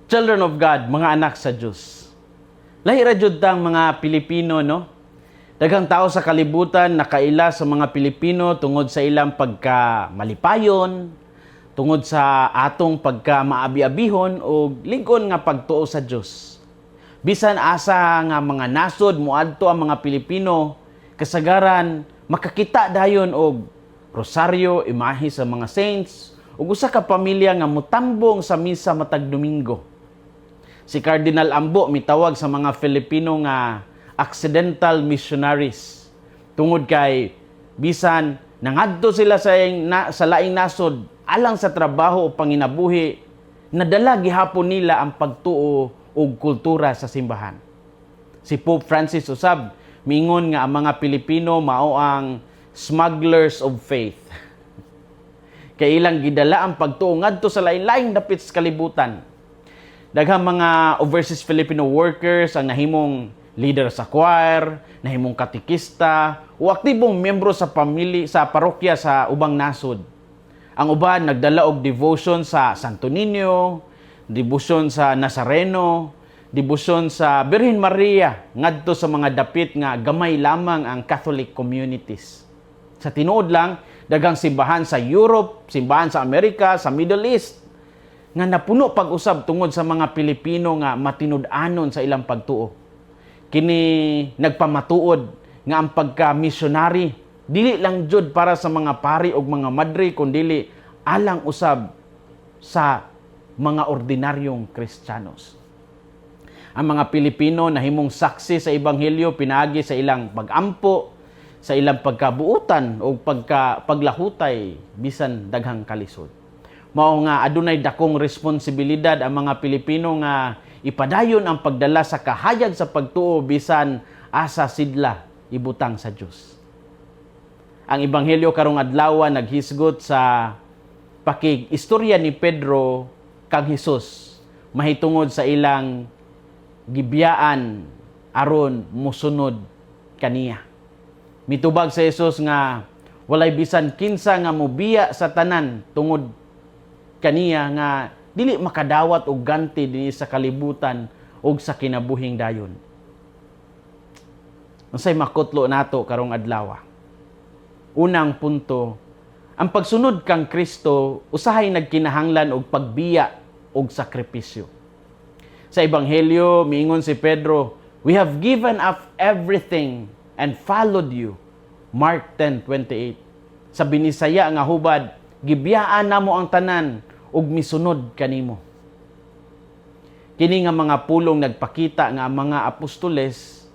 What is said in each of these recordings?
Children of God, mga anak sa Diyos. Lahi ra jud tang mga Pilipino, no? Daghang tao sa kalibutan nakaila sa mga Pilipino tungod sa ilang pagka malipayon, tungod sa atong pagka maabi-abihon o lig-on nga pagtuo sa Dios. Bisan asa nga mga nasod moadto ang mga Pilipino, kasagaran makakita dayon og rosaryo, imahe sa mga saints, ug usa ka pamilya nga mutambong sa misa matag Domingo. Si Cardinal Ambo mitawag sa mga Filipino nga accidental missionaries tungod kay bisan nangadto sila sa laing nasod alang sa trabaho o panginabuhi, nadala gihapon nila ang pagtuo ug kultura sa simbahan. Si Pope Francis usab miingon nga ang mga Pilipino mao ang smugglers of faith. Kay ilang gidala ang pagtuo ngadto sa lain-laing dapit sa kalibutan. Daghang mga overseas Filipino workers ang nahimong leader sa choir, nahimong katekista, o aktibong miyembro sa pamilya sa parokya sa ubang nasod. Ang uban nagdala og devotion sa Santo Niño, devotion sa Nazareno, devotion sa Birhen Maria ngadto sa mga dapit nga gamay lamang ang Catholic communities. Sa tinuod lang, daghang simbahan sa Europe, simbahan sa Amerika, sa Middle East nga napuno pag-usab tungod sa mga Pilipino nga matinud-anon sa ilang pagtuo. Kini nagpamatuod nga ang pagka-missionary dili lang jud para sa mga pari ug mga madre, kundili alang usab sa mga ordinaryong Kristiyanos. Ang mga Pilipino nahimong saksi sa ebanghelyo pinaagi sa ilang pag-ampo, sa ilang pagkabuutan o paglahutay bisan daghang kalisod. Mao nga adunay dakong responsibilidad ang mga Pilipino nga ipadayon ang pagdala sa kahayag sa pagtuo bisan asa sidla ibutang sa Dios. Ang ebanghelyo karong adlaw naghisgot sa pakig-istorya ni Pedro kang Hesus mahitungod sa ilang gibiyaan aron musunod kaniya. Mitubag sa Hesus nga walay bisan kinsa nga mobiya sa tanan tungod kaniya nga dili makadawat og ganti dinhi sa kalibutan ug sa kinabuhing dayon. Unsay makutlo nato karong adlaw? Unang punto, ang pagsunod kang Kristo usahay nagkinahanglan og pagbiya og sakripisyo. Sa ebanghelyo miingon si Pedro, "We have given up everything and followed you." Mark 10:28. Sa Binisaya nga hubad, "Gibiyaan namo ang tanan ug misunod kanimo." Kini nga mga pulong nagpakita nga ang mga apostoles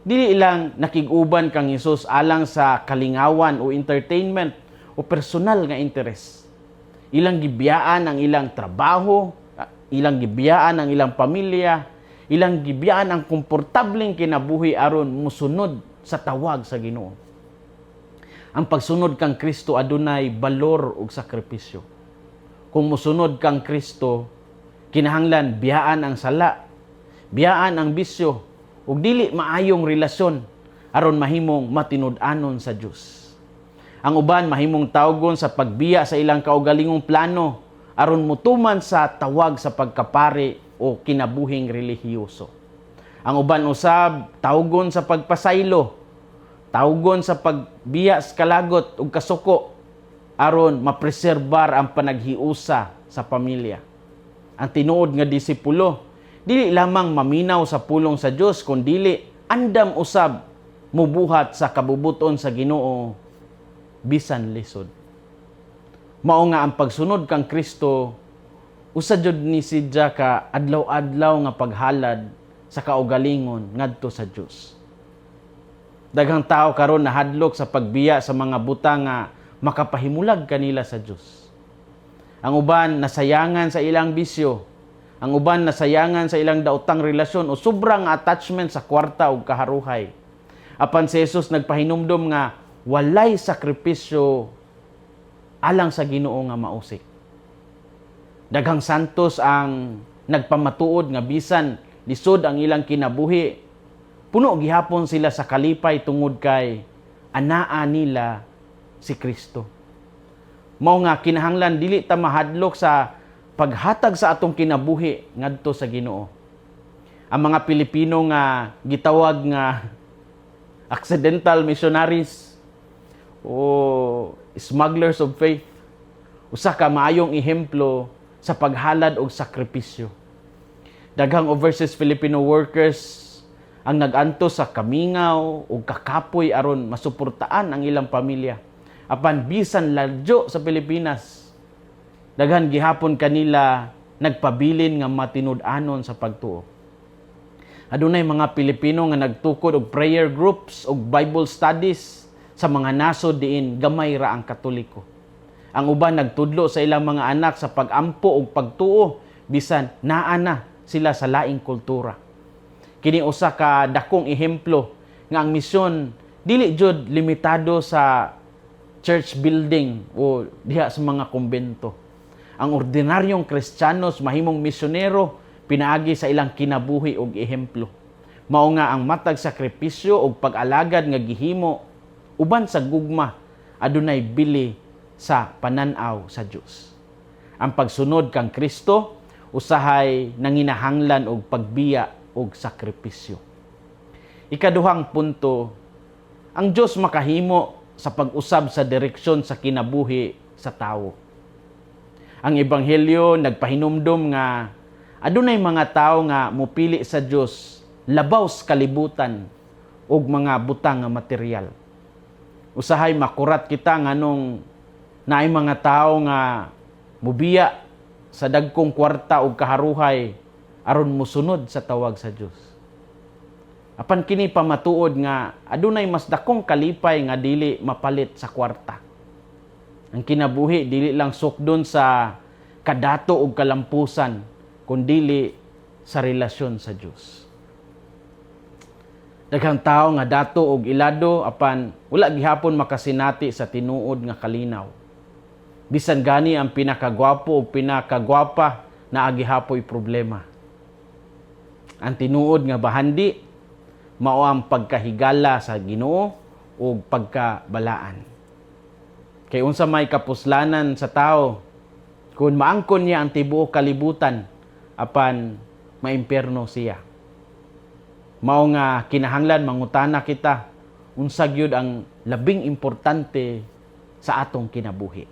dili lang nakig-uban kang Hesus alang sa kalingawan o entertainment o personal nga interes. Ilang gibiyaan ang ilang trabaho, ilang gibiyaan ang ilang pamilya, ilang gibiyaan ang komportableng kinabuhi aron musunod sa tawag sa Ginoo. Ang pagsunod kang Kristo adunay balor ug sakripisyo. Kung musunod kang Kristo, kinahanglan biyaan ang sala, biyaan ang bisyo, ug dili maayong relasyon aron mahimong matinud-anon sa Dios. Ang uban mahimong tawgon sa pagbiya sa ilang kaugalingong plano aron mutuman sa tawag sa pagkapari o kinabuhing relihiyoso. Ang uban usab tawgon sa pagpasaylo, tawgon sa pagbiya sa kalagot ug kasuko aron mapreserbar ang panaghiusa sa pamilya. Ang tinuod nga disipulo dili lamang maminaw sa pulong sa Dios, kundili andam usab mubuhat sa kabubuton sa Ginoo bisan lisod. Mao nga ang pagsunod kang Kristo usa jud ni sidya ka adlaw-adlaw nga paghalad sa kaugalingon ngadto sa Dios. Daghang tao karon nahadlok sa pagbiya sa mga butang nga makapahimulag kanila sa Dios. Ang uban nasayangan sa ilang bisyo. Ang uban nasayangan sa ilang daotang relasyon o sobrang attachment sa kwarta ug kaharuhay. Apan si Jesus nagpahinumdom nga walay sakripisyo alang sa Ginoo nga mausik. Daghang santos ang nagpamatuod nga bisan lisod ang ilang kinabuhi, puno gihapon sila sa kalipay tungod kay anaa nila si Kristo. Mao nga kinahanglan dili ta mahadlok sa paghatag sa atong kinabuhi ngadto sa Ginoo. Ang mga Pilipino nga gitawag nga accidental missionaries o smugglers of faith, usa ka maayong ehemplo sa paghalad og sakripisyo. Daghang overseas Filipino workers ang nag-antos sa kamingaw ug kakapoy aron masuportaan ang ilang pamilya. Apan bisan ladyo sa Pilipinas, daghan gihapon kanila nagpabilin nga matinud-anon sa pagtuo. Adunay mga Pilipino nga nagtukod og prayer groups ug Bible studies sa mga nasod diin gamay ra ang Katoliko. Ang uban nagtudlo sa ilang mga anak sa pag-ampo ug pagtuo bisan naa na sila sa laing kultura. Kini usa ka dakong ehemplo nga ang misyon dili jud limitado sa church building o diha sa mga kumbento. Ang ordinaryong Kristiyanos mahimong misyonero pinaagi sa ilang kinabuhi og ehemplo. Mao nga ang matag sakripisyo og pag-alagad nga gihimo uban sa gugma adunay bili sa panan-aw sa Dios. Ang pagsunod kang Kristo usahay nanginahanglan og pagbiya og sakripisyo. Ikaduhang punto, ang Dios makahimo sa pag-usab sa direksyon sa kinabuhi sa tawo. Ang Ebanghelyo nagpahinumdom nga adunay mga tawo nga mupili sa Dios labaw sa kalibutan ug mga butang nga material. Usahay makurat kita nganong naay mga tawo nga mubiya sa dagkong kwarta ug kaharuhay aron musunod sa tawag sa Dios. Apan kini pamatuod nga adunay mas dakong kalipay nga dili mapalit sa kwarta. Ang kinabuhi dili lang sukdon sa kadato ug kalampusan, kundili sa relasyon sa Dios. Daghang tao nga dato og ilado, apan wala gihapon makasinati sa tinuod nga kalinaw. Bisan gani ang pinakagwapo o pinakagwapa, naa gihapoy problema. Ang tinuod nga bahandi mao ang pagkahigala sa Ginoo o pagkabalaan. Kay unsa may kapuslanan sa tao kung maangkon niya ang tibuok kalibutan apan maimpierno siya? Mao nga kinahanglan mangutana kita unsa gyud ang labing importante sa atong kinabuhi.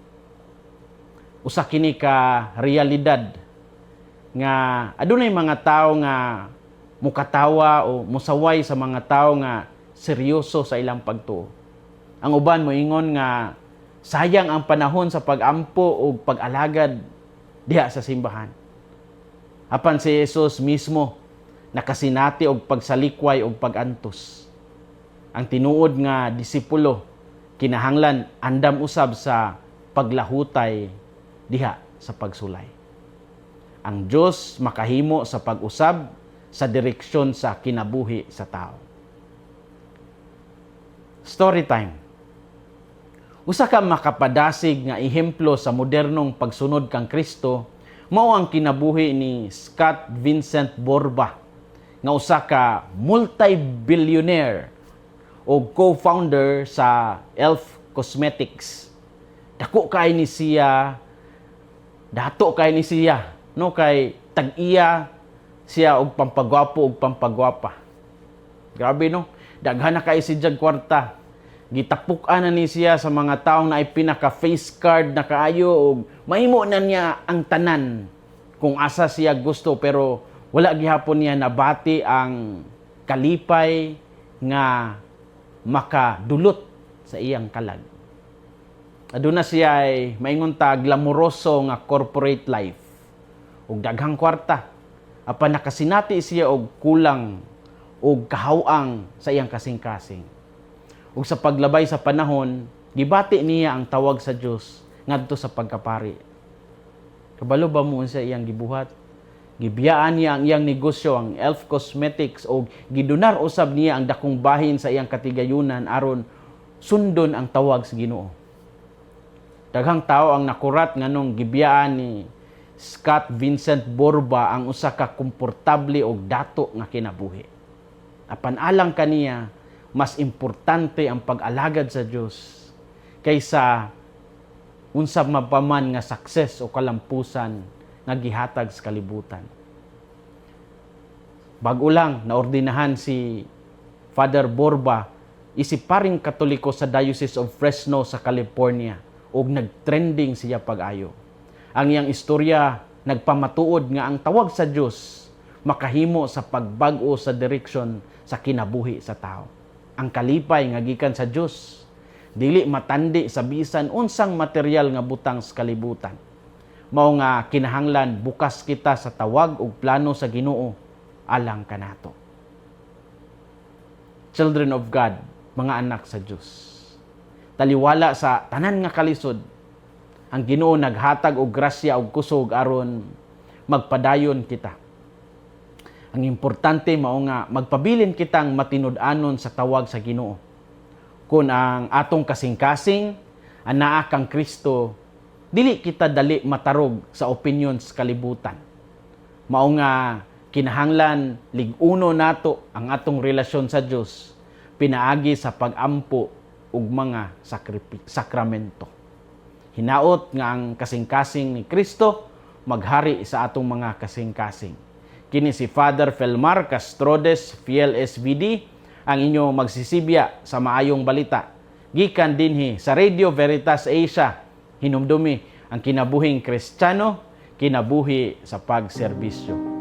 Usa kini ka realidad nga adunay mga tawo nga mukatawa o musaway sa mga tawo nga seryoso sa ilang pagtuo. Ang uban moingon nga sayang ang panahon sa pag-ampo o pag-alagad diha sa simbahan. Apan si Jesus mismo nakasinati og pagsalikway og pag-antos. Ang tinuod nga disipulo kinahanglan andam usab sa paglahutay diha sa pagsulay. Ang Dios makahimo sa pag-usab sa direksyon sa kinabuhi sa tao. Story time. Usa ka makapadasig nga ehemplo sa modernong pagsunod kang Kristo mao ang kinabuhi ni Scott Vincent Borba nga usa ka multi-billionaire o co-founder sa Elf Cosmetics. Dako kay ni siya, dato kay ni siya, no, kay tag-iya siya og pampagwapo og pampagwapa. Grabe, no. Daghan na kay siya kwarta. Gitapuk-an na ni siya sa mga taong naay pinaka face card na kaayo og mahimo na niya ang tanan kung asa siya gusto, pero wala gihapon niya nabati ang kalipay nga makadulot sa iyang kalag. Aduna siya ay maingon ta glamoroso nga corporate life ug daghang kwarta. Apan nakasinati siya og kulang og kahawang sa iyang kasing-kasing. Ug sa paglabay sa panahon, gibati niya ang tawag sa Dios ngadto sa pagkapari. Kabalo ba mo unsa iyang gibuhat? Gibiyaan niya ang iyang negosyo, ang Elf Cosmetics, o gidonar usab niya ang dakong bahin sa iyang katigayunan aron sundon ang tawag sa Ginoo. Daghang tao ang nakurat nganong gibiyaan ni Scott Vincent Borba ang usa ka komportable og dato nga kinabuhi. Apan alang kaniya, mas importante ang pag-alagad sa Dios kaysa unsa mapaman nga success o kalampusan nga gihatag sa kalibutan. Bag-o lang naordinahan si Father Borba isip paring Katoliko sa Diocese of Fresno sa California ug nagtrending siya pag-ayo. Ang iyang istorya nagpamatuod nga ang tawag sa Dios makahimo sa pagbag-o sa direksyon sa kinabuhi sa tao. Ang kalipay nga gikan sa Dios dili matandi sa bisan unsang material nga butang sa kalibutan. Mao nga kinahanglan bukas kita sa tawag ug plano sa Ginoo alang kanato. Children of God, mga anak sa Dios. Taliwala sa tanan nga kalisod, ang Ginoo naghatag og grasya ug kusog aron magpadayon kita. Ang importante mao nga magpabilin kitang matinud-anon sa tawag sa Ginoo. Kung ang atong kasing-kasing anaa kang Kristo, dili kita dali matarog sa opinions kalibutan. Mao nga kinahanglan lig-uno nato ang atong relasyon sa Dios pinaagi sa pag-ampo ug mga sakramento. Hinaot nga ang kasing-kasing ni Kristo maghari sa atong mga kasing-kasing. Kini si Father Felmar Castrodes, Fiel SVD, ang inyong magsisibya sa maayong balita. Gikan dinhi sa Radio Veritas Asia, hinumdumi ang kinabuhing Kristiyano, kinabuhi sa pagserbisyo.